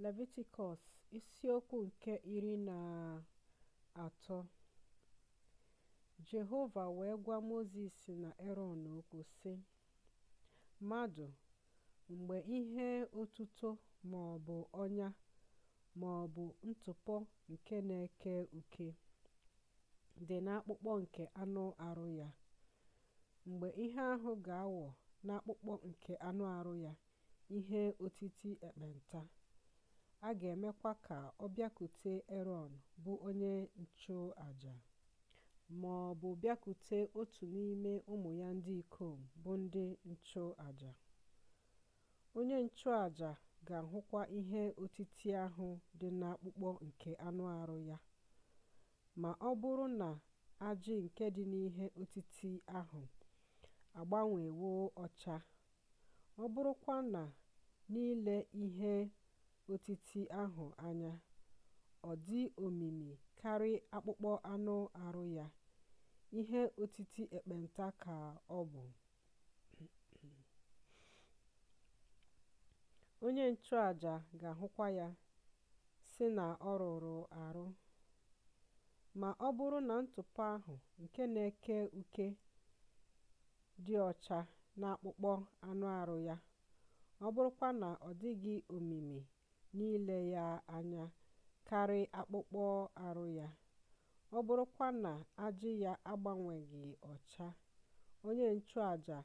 Levitikọs isiokwu nke 13. Jehova wee gwa Mozis na Erọn okwu sị, Mmadụ, mgbe ihe otuto ma ọ bụ ọnya ma ọ bụ ntụpọ nke na-eke uke dị n'akpụkpọ nke anụ arụ ya, mgbe ihe ahụ ga-aghọ n'akpụkpọ nke anụ arụ ya ihe otiti ekpenta, a ga-emekwa ka ọ bịakwute Erọn bụ onye nchụaja, ma ọ bụ bịakwute otu n'ime ụmụ ya ndị ikom bụ ndị nchụaja. Onye nchụaja ga-ahụkwa ihe otiti ahụ dị n'akpụkpọ nke anụ arụ ya, ma ọ bụrụ na ajị nke dị n'ihe otiti ahụ agbanwewo ọcha, ọ bụrụkwa na n'ile ihe otiti ahụ anya, ọ dị omimi karị akpụkpọ anụ arụ ya, ihe otiti ekpenta ka ọ bụ. Onye nchụaja ga-ahụkwa ya, sị na ọ rụrụ arụ. Ma ọ bụrụ na ntụpọ ahụ nke na-eke uke dị ọcha n'akpụkpọ anụ arụ ya, ọ bụrụkwa na ọ dịghị omimi n'ile ya anya karị akpụkpọ arụ ya, ọ bụrụkwa na ajị ya agbanweghị ọcha, onye nchụaja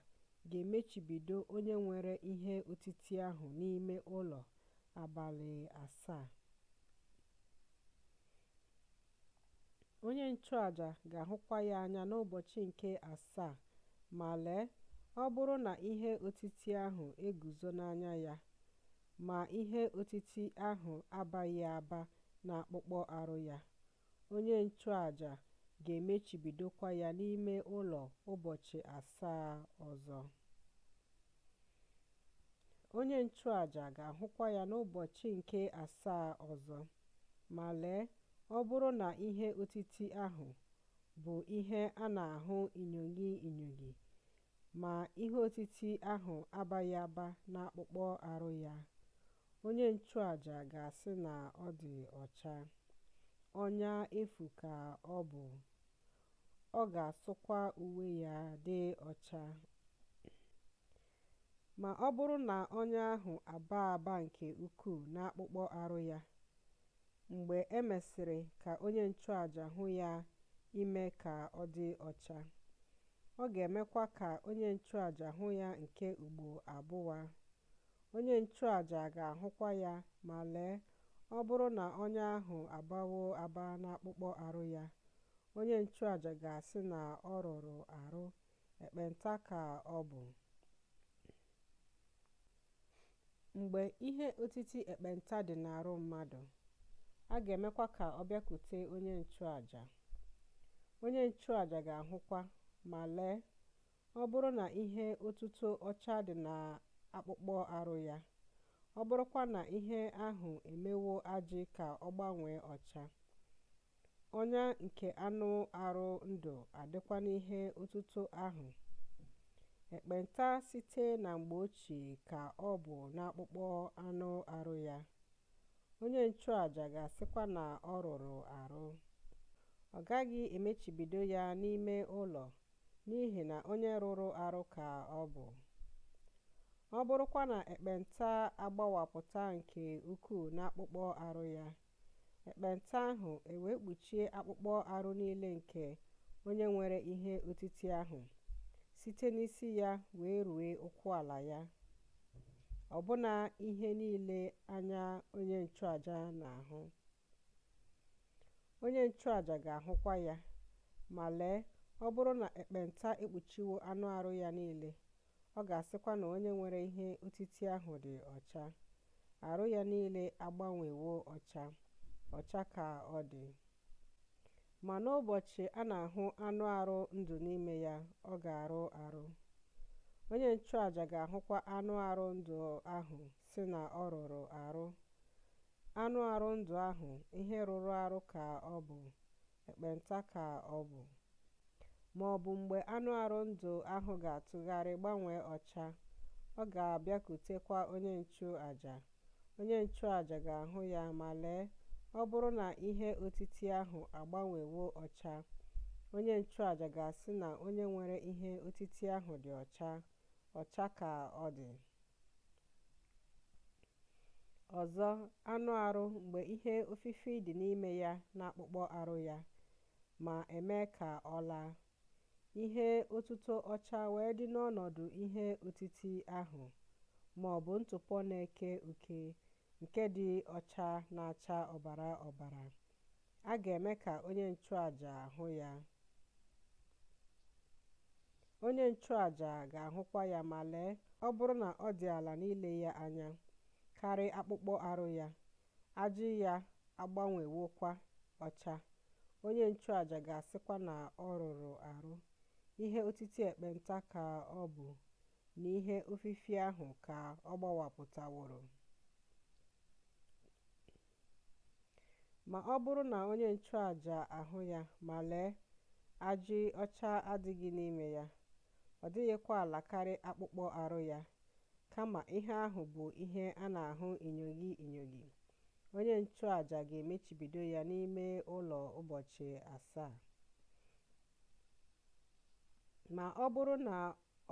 ga-emechibido onye nwere ihe otiti ahụ n'ime ụlọ abalị 7. Onye nchụaja ga-ahụkwa ya anya n'ụbọchị nke asaa, ma lee, ọ bụrụ na ihe otiti ahụ eguzo n'anya ya, ma ihe otiti ahụ abaghị aba n'akpụkpọ arụ ya, onye nchụaja ga-emechibidokwa ya n'ime ụlọ ụbọchị 7 ọzọ. Onye nchụaja ga-ahụkwa ya n'ụbọchị nke asaa ọzọ, ma lee, ọ bụrụ na ihe otiti ahụ bụ ihe a na-ahụ inyoghi inyoghi, ma ihe otiti ahụ abaghị aba n'akpụkpọ arụ ya, onye nchụaja ga-asị na ọ dị ọcha. Ọnya efu ka ọ bụ. Ọ ga-asụkwa uwe ya dị ọcha. Ma ọ bụrụ na ọnya ahụ abaa aba nke ukwuu n'akpụkpọ arụ ya, mgbe e mesịrị ka onye nchụaja hụ ya ime ka ọ dị ọcha, ọ ga-emekwa ka onye nchụaja hụ ya nke ugbo abụọ. Onye nchụaja ga-ahụkwa ya, ma lee, ọ bụrụ na ọnya ahụ abawo aba n'akpụkpọ arụ ya, onye nchụaja ga-asị na ọ rụrụ arụ, ekpenta ka ọ bụ. Mgbe ihe otiti ekpenta dị n'arụ mmadụ, a ga-emekwa ka ọ bịakwute onye nchụaja. Onye nchụaja ga-ahụkwa, ma lee, ọ bụrụ na ihe otuto ọcha dị n'akpụkpọ arụ ya, ọ bụrụkwa na ihe ahụ emewo ajị ka ọ gbanwee ọcha, ọnya nke anụ arụ ndụ adịkwa n'ihe otuto ahụ, ekpenta site na mgbe ochie ka ọ bụ n'akpụkpọ anụ arụ ya. Onye nchụaja ga-asịkwa na ọ rụrụ arụ. Ọ gaghị emechibido ya n'ime ụlọ, n'ihi na onye rụrụ arụ ka ọ bụ. Ọ bụrụkwa na ekpenta agbawapụta nke ukwuu n'akpụkpọ arụ ya, ekpenta ahụ ewee kpuchie akpụkpọ arụ niile nke onye nwere ihe otiti ahụ, site n'isi ya wee rue ụkwụ ala ya, ọbụna ihe niile anya onye nchụaja na-ahụ. Onye nchụaja ga-ahụkwa ya, ma lee, ọ bụrụ na ekpenta ekpuchiwo anụ arụ ya niile, ọ ga-asịkwa na onye nwere ihe otiti ahụ dị ọcha. Arụ ya niile agbanwewo ọcha, ọcha ka ọ dị. Ma n'ụbọchị a na-ahụ anụ arụ ndụ n'ime ya, ọ ga-arụ arụ. Onye nchụaja ga-ahụkwa anụ arụ ndụ ahụ sị na ọ rụrụ arụ. Anụ arụ ndụ ahụ, ihe rụrụ arụ ka ọ bụ, ekpenta ka ọ bụ. Ma ọ bụ mgbe anụ arụ ndụ ahụ ga-atụgharị gbanwee ọcha, ọ ga-abịakwutekwa onye nchụaja. Onye nchụaja ga-ahụ ya, ma lee, ọ bụrụ na ihe otiti ahụ agbanwewo ọcha, onye nchụaja ga-asị na onye nwere ihe otiti ahụ dị ọcha, ọcha ka ọ dị. Ọzọ, anụ arụ, mgbe ihe ofifi dị n'ime ya n'akpụkpọ arụ ya, ma eme ka ọ laa, ihe otuto ọcha wee dị n'ọnọdụ ihe otiti ahụ, ma ọ bụ ntụpọ na-eke uke nke dị ọcha na-acha ọbara ọbara, a ga-eme ka onye nchụaja hụ ya. Onye nchụaja ga-ahụkwa ya, ma lee, ọ bụrụ na ọ dị ala n'ile ya anya karị akpụkpọ arụ ya, ajị ya agbanwewokwa ọcha, onye nchụaja ga-asịkwa na ọ rụrụ arụ, ihe otiti ekpenta ka ọ bụ, n'ihe ofifi ahụ ka ọ gbawapụtaworo. Ma ọ bụrụ na onye nchụaja ahụ ya, ma lee, ajị ọcha adịghị n'ime ya, ọ dịghịkwa ala karị akpụkpọ arụ ya, kama ihe ahụ bụ ihe a na-ahụ inyoghi inyoghi, onye nchụaja ga-emechibido ya n'ime ụlọ ụbọchị 7. Ma ọ bụrụ na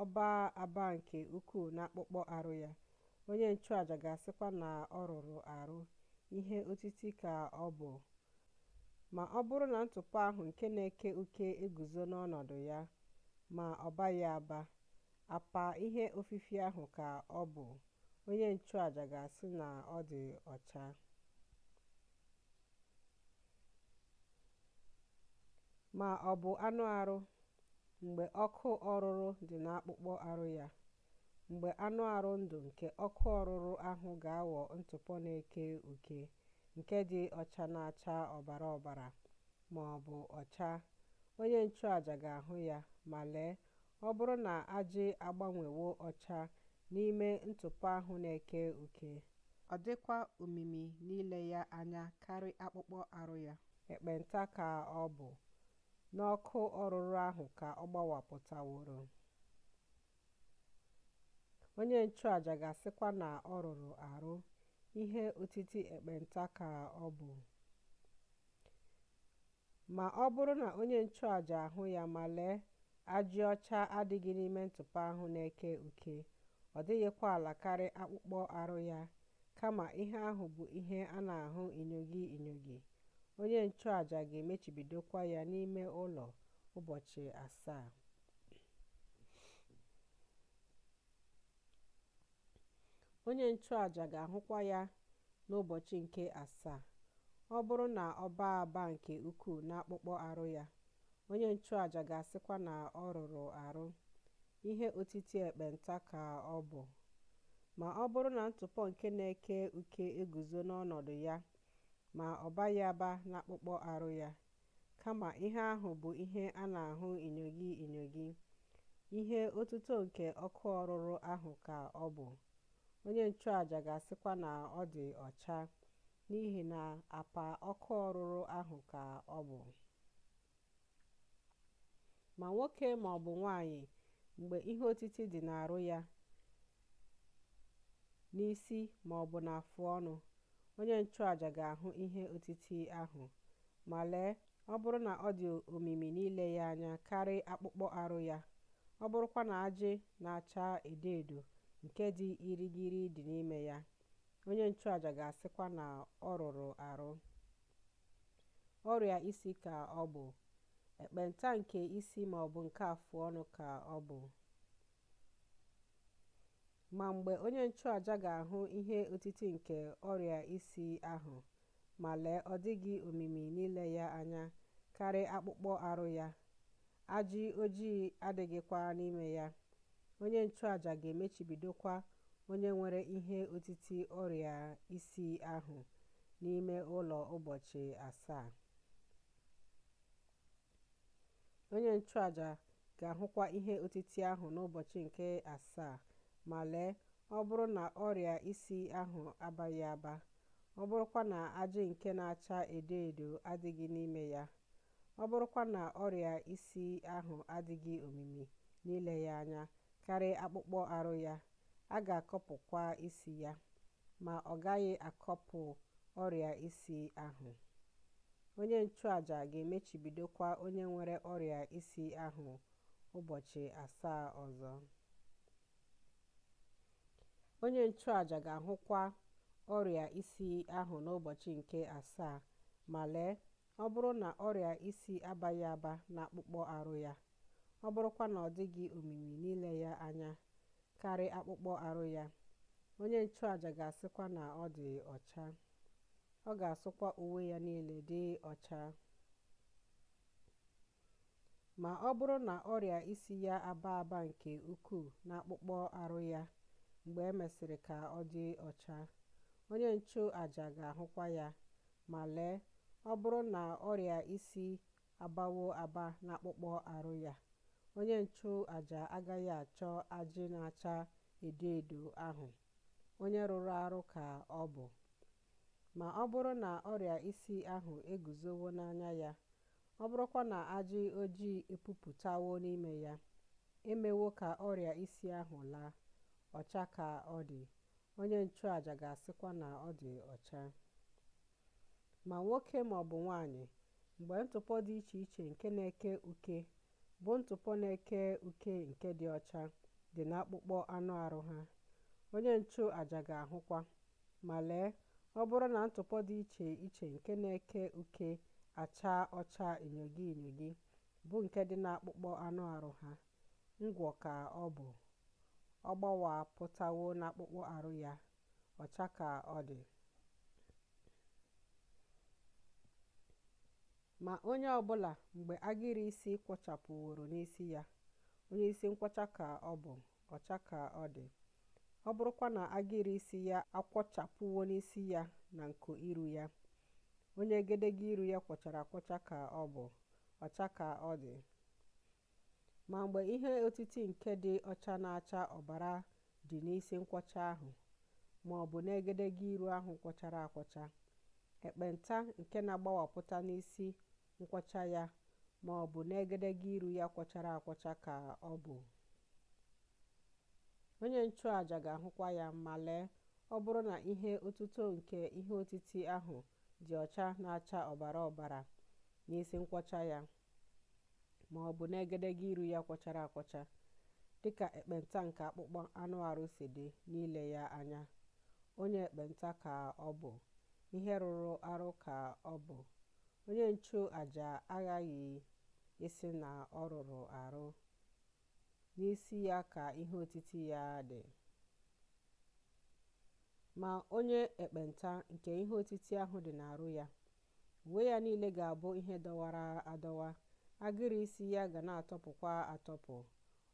ọ baa aba nke ukwuu n'akpụkpọ arụ ya, onye nchụaja ga-asịkwa na ọ rụrụ arụ, ihe otiti ka ọ bụ. Ma ọ bụrụ na ntụpọ ahụ nke na-eke uke eguzo n'ọnọdụ ya, ma ọ baghị aba, apa ihe ofifi ahụ ka ọ bụ, onye nchụaja ga-asị na ọ dị ọcha. Ma ọ bụ anụ arụ, mgbe ọkụ ọrụrụ dị n'akpụkpọ arụ ya, mgbe anụ arụ ndụ nke ọkụ ọrụrụ ahụ ga-aghọ ntụpọ na-eke uke nke dị ọcha na-acha ọbara ọbara ma ọ bụ ọcha, onye nchụaja ga-ahụ ya, ma lee, ọ bụrụ na ajị agbanwewo ọcha n'ime ntụpọ ahụ na-eke uke, ọ dịkwa omimi n'ile ya anya karị akpụkpọ arụ ya, ekpenta ka ọ bụ, n'ọkụ ọrụrụ ahụ ka ọ gbawapụtaworo. Onye nchụaja ga-asịkwa na ọ rụrụ arụ, ihe otiti ekpenta ka ọ bụ. Ma ọ bụrụ na onye nchụaja ahụ ya, ma lee, ajị ọcha adịghị n'ime ntụpọ ahụ na-eke uke, ọ dịghịkwa ala karị akpụkpọ arụ ya, kama ihe ahụ bụ ihe a na-ahụ inyoghi inyoghi, onye nchụaja ga-emechibidokwa ya n'ime ụlọ ụbọchị 7. Onye nchụaja ga-ahụkwa ya n'ụbọchị nke 7. Ọ bụrụ na ọ baa aba nke ukwuu n'akpụkpọ arụ ya, onye nchụaja ga-asịkwa na ọ rụrụ arụ, ihe otiti ekpenta ka ọ bụ. Ma ọ bụrụ na ntụpọ nke na-eke uke eguzo n'ọnọdụ ya, ma ọ baghị aba n'akpụkpọ arụ ya, kama ihe ahụ bụ ihe a na-ahụ inyoghi inyoghi, ihe otuto nke ọkụ ọrụrụ ahụ ka ọ bụ, onye nchụaja ga-asịkwa na ọ dị ọcha, n'ihi na apa ọkụ ọrụrụ ahụ ka ọ bụ. Ma nwoke ma ọ bụ nwaanyị, mgbe ihe otiti dị n'arụ ya, n'isi ma ọ bụ n'afụ ọnụ, onye nchụaja ga-ahụ ihe otiti ahụ, ma lee, ọ bụrụ na ọ dị omimi n'ile ya anya karị akpụkpọ arụ ya, ọ bụrụkwa na ajị na-acha edo edo nke dị irighiri dị n'ime ya, onye nchụaja ga-asịkwa na ọ rụrụ arụ, ọrịa isi ka ọ bụ, ekpenta nke isi ma ọ bụ nke afụ ọnụ ka ọ bụ. Ma mgbe onye nchụaja ga-ahụ ihe otiti nke ọrịa isi ahụ, ma lee, ọ dịghị omimi n'ile ya anya karị akpụkpọ arụ ya, ajị ojii adịghịkwa n'ime ya, onye nchụaja ga-emechibidokwa onye nwere ihe otiti ọrịa isi ahụ n'ime ụlọ ụbọchị 7. Onye nchụaja ga-ahụkwa ihe otiti ahụ n'ụbọchị nke 7, ma lee, ọ bụrụ na ọrịa isi ahụ abaghị aba, ọ bụrụkwa na ajị nke na-acha edo edo adịghị n'ime ya, ọ bụrụkwa na ọrịa isi ahụ adịghị omimi n'ile ya anya karị akpụkpọ arụ ya, a ga-akọpụkwa isi ya. Ma ọ gaghị akọpụ ọrịa isi ahụ. Onye nchụaja ga-emechibidokwa onye nwere ọrịa isi ahụ ụbọchị 7 ọzọ. Onye nchụaja ga-ahụkwa ọrịa isi ahụ n'ụbọchị nke 7, ma lee, ọ bụrụ na ọrịa isi abaghị aba n'akpụkpọ arụ ya, ọ bụrụkwa na ọ dịghị omimi n'ile ya anya karị akpụkpọ arụ ya, onye nchụaja ga-asịkwa na ọ dị ọcha. Ọ ga-asụkwa uwe ya niile dị ọcha. Ma ọ bụrụ na ọrịa isi ya aba aba nke ukwuu n'akpụkpọ arụ ya mgbe e mesịrị ka ọ dị ọcha, onye nchụaja ga-ahụkwa ya, ma lee, ọ bụrụ na ọrịa isi abawo aba n'akpụkpọ arụ ya, onye nchụaja agaghị achọ ajị na-acha edo edo ahụ, onye rụrụ arụ ka ọ bụ. Ma ọ bụrụ na ọrịa isi ahụ eguzowo n'anya ya, ọ bụrụkwa na ajị ojii epupụtawo n'ime ya, emewo ka ọrịa isi ahụ laa, ọcha ka ọ dị, onye nchụaja ga-asịkwa na ọ dị ọcha. Ma nwoke ma ọ bụ nwaanyị, mgbe ntụpọ dị iche iche nke na-eke uke, bụ ntụpọ na-eke uke nke dị ọcha, dị n'akpụkpọ anụ arụ ha, onye nchụaja ga-ahụkwa, ma lee, ọ bụrụ na ntụpọ dị iche iche nke na-eke uke achaa ọcha inyogi inyogi, bụ nke dị n'akpụkpọ anụ arụ ha, ngwọ ka ọ bụ, ọ gbawapụtawo n'akpụkpọ arụ ya, ọcha ka ọ dị. Ma onye ọbụla mgbe agịrị isi kwọchapụworo n'isi ya, onye isi nkwọcha ka ọ bụ, ọcha ka ọ dị. Ọ bụrụkwa na agịrị isi ya akwọchapụwo n'isi ya na nko iru ya, onye egedege iru ya kwọchara akwọcha ka ọ bụ, ọcha ka ọ dị. Ma mgbe ihe otiti nke dị ọcha na-acha ọbara dị n'isi nkwọcha ahụ, ma ọ bụ n'egedege iru ahụ kwọchara akwọcha, ekpenta nke na-agbawapụta n'isi nkwọcha ya ma ọ bụ n'egedege iru ya kwọchara akwọcha ka ọ bụ. Onye nchụaja ga-ahụkwa ya, ma lee, ọ bụrụ na ihe otuto nke ihe otiti ahụ dị ọcha na-acha ọbara ọbara n'isi nkwọcha ya, ma ọ bụ n'egedege iru ya kwọchara akwọcha, dịka ekpenta nke akpụkpọ anụ arụ si dị n'ile ya anya, onye ekpenta ka ọ bụ, ihe rụrụ arụ ka ọ bụ. Onye nchụaja aghaghị ịsị na ọ rụrụ arụ, n'isi ya ka ihe otiti ya dị. Ma onye ekpenta nke ihe otiti ahụ dị n'arụ ya, uwe ya niile ga-abụ ihe dọwara adọwa, agịrị isi ya ga na-atọpụkwa atọpụ,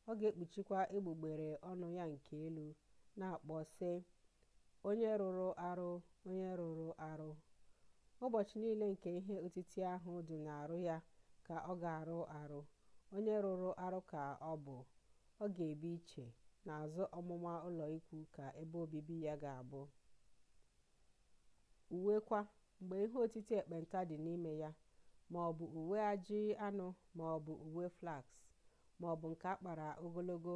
ọ ga-ekpuchikwa egbugbere ọnụ ya nke elu, na-akpọ sị, onye rụrụ arụ, onye rụrụ arụ. Ụbọchị niile nke ihe otiti ahụ dị n'arụ ya ka ọ ga-arụ arụ, onye rụrụ arụ ka ọ bụ, ọ ga-ebi iche, n'azụ ọmụma ụlọ ikwu ka ebe obibi ya ga-abụ. Uwe kwa, mgbe ihe otiti ekpenta dị n'ime ya, ma ọ bụ uwe ajị anụ ma ọ bụ uwe flax, ma ọ bụ nke akpara ogologo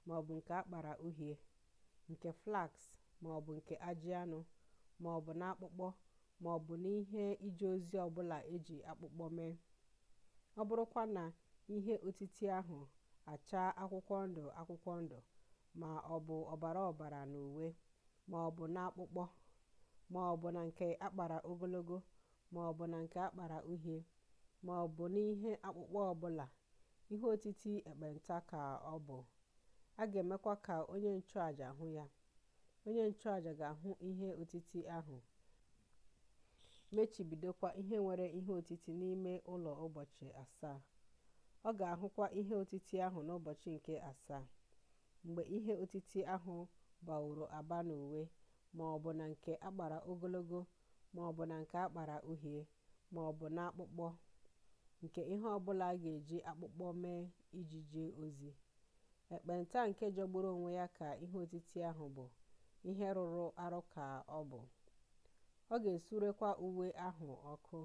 ma ọ bụ nke akpara uhie, nke flax ma ọ bụ nke ajị anụ, ma ọ bụ n'akpụkpọ ma ọ bụ n'ihe ije ozi ọbụla eji akpụkpọ mee. Ọ bụrụkwa na ihe otiti ahụ achaa akwụkwọ ndụ akwụkwọ ndụ ma ọ bụ ọbara ọbara n'uwe, ma ọ bụ n'akpụkpọ, ma ọ bụ na nke akpara ogologo ma ọ bụ na nke akpara uhie, ma ọ bụ n'ihe akpụkpọ ọbụla, ihe otiti ekpenta ka ọ bụ. A ga-emekwa ka onye nchụaja hụ ya. Onye nchụaja ga-ahụ ihe otiti ahụ, mechibidokwa ihe nwere ihe otiti n'ime ụlọ ụbọchị 7. Ọ ga-ahụkwa ihe otiti ahụ n'ụbọchị nke 7, mgbe ihe otiti ahụ baworo aba n'uwe, ma ọ bụ na nke akpara ogologo ma ọ bụ na nke akpara uhie, ma ọ bụ n'akpụkpọ, nke ihe ọbụla a ga-eji akpụkpọ mee iji jee ozi. Ekpenta nke jọgburu onwe ya ka ihe otiti ahụ bụ, ihe rụrụ arụ ka ọ bụ. Ọ ga-esurekwa uwe ahụ ọkụ,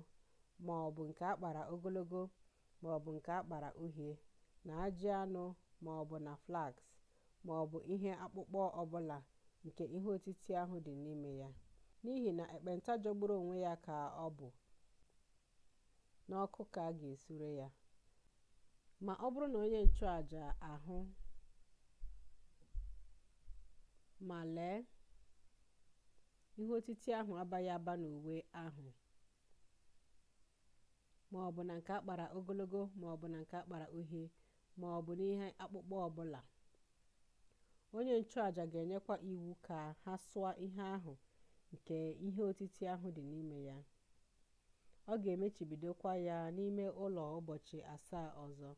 ma ọ bụ nke akpara ogologo ma ọ bụ nke akpara uhie, na ajị anụ ma ọ bụ na flax, ma ọ bụ ihe akpụkpọ ọbụla nke ihe otiti ahụ dị n'ime ya, n'ihi na ekpenta jọgburu onwe ya ka ọ bụ, n'ọkụ ka a ga-esure ya. Ma ọ bụrụ na onye nchụàjà ahụ, ma lee, ihe otiti ahụ abaghị aba n'uwe ahụ, ma ọ bụ na nke a kpara ogologo ma ọ bụ na nke a kpara uhie ma ọ bụ n'ihe akpụkpọ ọbụla, onye nchụàjà ga-enyekwa iwu ka ha sụọ ihe ahụ nke ihe otiti ahụ dị n'ime ya. Ọ ga-emechibidokwa ya n'ime ụlọ ụbọchị 7 ọzọ.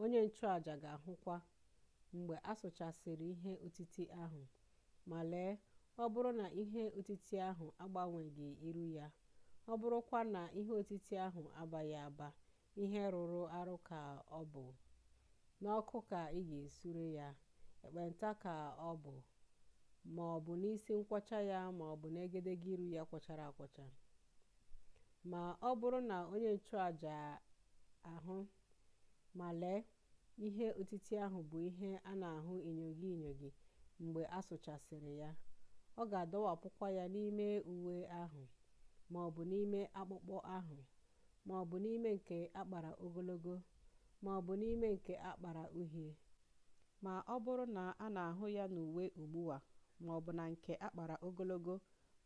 Onye nchụàjà ga-ahụkwa mgbe a sụchasịrị ihe otiti ahụ, ma lee, ọ bụrụ na ihe otiti ahụ agbanweghị iru ya, ọ bụrụkwa na ihe otiti ahụ abaghị aba, ihe rụrụ arụ ka ọ bụ. N'ọkụ ka ị ga-esure ya, ekpenta ka ọ bụ, ma ọ bụ n'isi nkwọcha ya ma ọ bụ n'egedege iru ya kwọchara akwọcha. Ma ọ bụrụ na onye nchụàjà ahụ, ma lee, ihe otiti ahụ bụ ihe a na-ahụ inyoghi inyoghi mgbe a sụchasịrị ya, ọ ga-adọwapụkwa ya n'ime uwe ahụ, ma ọ bụ n'ime akpụkpọ ahụ, ma ọ bụ n'ime nke a kpara ogologo, ma ọ bụ n'ime nke a kpara uhie. Ma ọ bụrụ na a na-ahụ ya n'uwe ugbu a, ma ọ bụ na nke a kpara ogologo,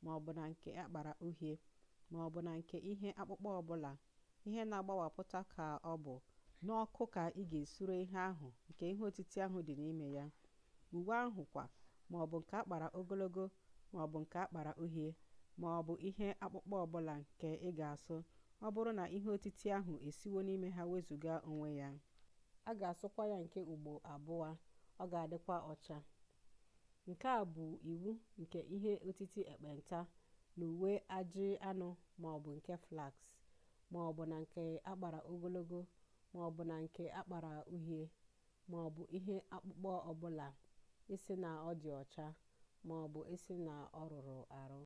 ma ọ bụ na nke a kpara uhie, ma ọ bụ na nke ihe akpụkpọ ọbụla, ihe na-agbawapụta ka ọ bụ, n'ọkụ ka ị ga-esure ihe ahụ nke ihe otiti ahụ dị n'ime ya. Uwe ahụ kwa, ma ọ bụ nke a kpara ogologo, ma ọ bụ nke a kpara uhie, ma ọ bụ ihe akpụkpọ ọbụla nke ị ga-asụ, ọ bụrụ na ihe otiti ahụ esiwo n'ime ha wezuga onwe ya, a ga-asụkwa ya nke ugbo abụọ, ọ ga-adịkwa ọcha. Nke a bụ iwu nke ihe otiti ekpenta n'uwe ajị anụ ma ọ bụ nke flax, ma ọ bụ na nke a kpara ogologo, ma ọ bụ na nke a kpara uhie, ma ọ bụ ihe akpụkpọ ọbụla, ịsị na ọ dị ọcha, ma ọ bụ ịsị na ọ rụrụ arụ.